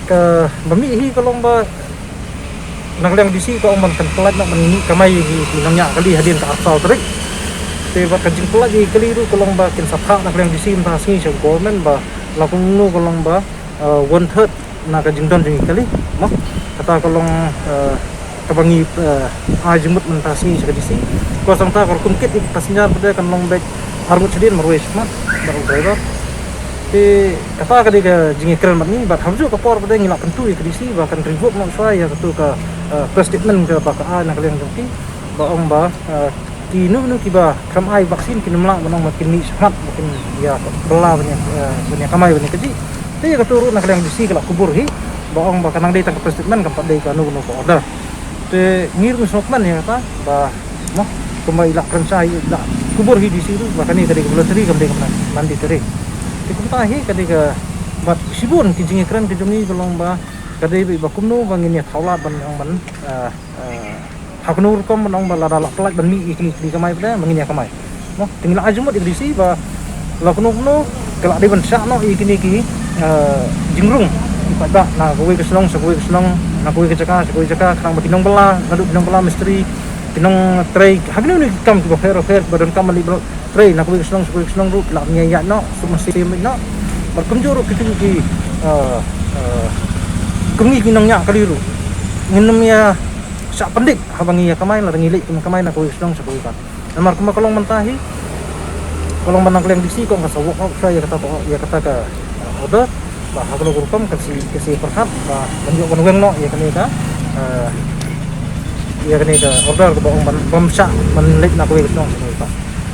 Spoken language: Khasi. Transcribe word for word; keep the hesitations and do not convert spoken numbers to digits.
Ka ba mih hi ka long ba na ka liang D C ka ong ban kan pyllait noh ban mih kamai ïa ki nongñiah kali hadien ka arphew tarik. Te bad ka jingpyllait ïa ki kali ruh ka long ba kin sa phah na ka liang D C mynta ka sngi sha government ba la kumno ka long ba, eh, one third na ka jingdon jong ki kali. Mo, kata ka long, eh, kaba ngi, eh, ai jingmut mynta ka sngi sha ka D C. Ko sangta ka rukom kit ïa ki passenger pat de kan long beit arngut shadien marwei shakhmat bad u driver. Te kata ka dei ka jingïakren bad ngi bad ha kajuh ka por pat de ngi la kyntu ïa ka D C ba kan revoke noh shuwa ïa katu ka, eh, press statement kaba ka ai na ka liang jong ki ba ong ba, eh, kino kino kiba khlem ai vaccine kin ym lah ban ong ba kin mih shakhmat ba kin ïa bylla ban ïa, eh, ban ïa kamai ban ïa kajih. Te ïa katu ruh na ka liang D C ka la kubur hi ba ong ba ka nang dei tang ka press statement kam pat dei kano kano ka order. Te ngi ruh ngi sngewkmen ïa kata ba, mo, kumba i la kren shai i la kubur hi D C ruh ba kane ka dei ka voluntary kam dei ka mandatory. Te kumta hi ka dei ka, bad shibun ki jingïakren ka jong ngi ka long ba ka dei ba kumno ba ngin ïa thaw lad ban ong ban, eh, eh, ha kano rukom ban ong ba lada la pyllait ban mih ïa kine ki kamai pat de ba ngin ïa kamai. Mo, te ngi la ai jingmut ïa ka D C ba la kumno kumno ka la dei ban shah noh ïa kine ki, eh, jingrung ki paidbah na kawei ka shnong sha kawei ka shnong, na kawei ka jaka sha kawei ka jaka, khnang ba ki nongbylla, naduh ki nongbylla mistri, ki nongtrei ha kino kino ki kam kiba pher pher kiba donkam ban leit trei na kawei ka shnong sha kawei ka shnong ruh ki lah ban ïaid noh suk mynsiem noh. Bad kumjuh ruh kito ki, eh, eh, kum ngi ki nongñiah kali ruh ngin ym ïa shah pyndik haba ngi ïa kamai lada ngi leit kum kamai na kawei ka shnong sha kawei pat. Namar kumba ka long mynta hi ka long ba na ka liang D C ka ong ka sa walk out shuwa ïa kata ka, ïa kata ka, eh, order ba ha kano ka rukom kan sa, kan sa pyrkhat ba kan ïoh ban weng noh ïa kane ka, eh, ïa kane ka order kaba ong ban, ban ym shah ban leit na kawei ka shnong sha kawei pat.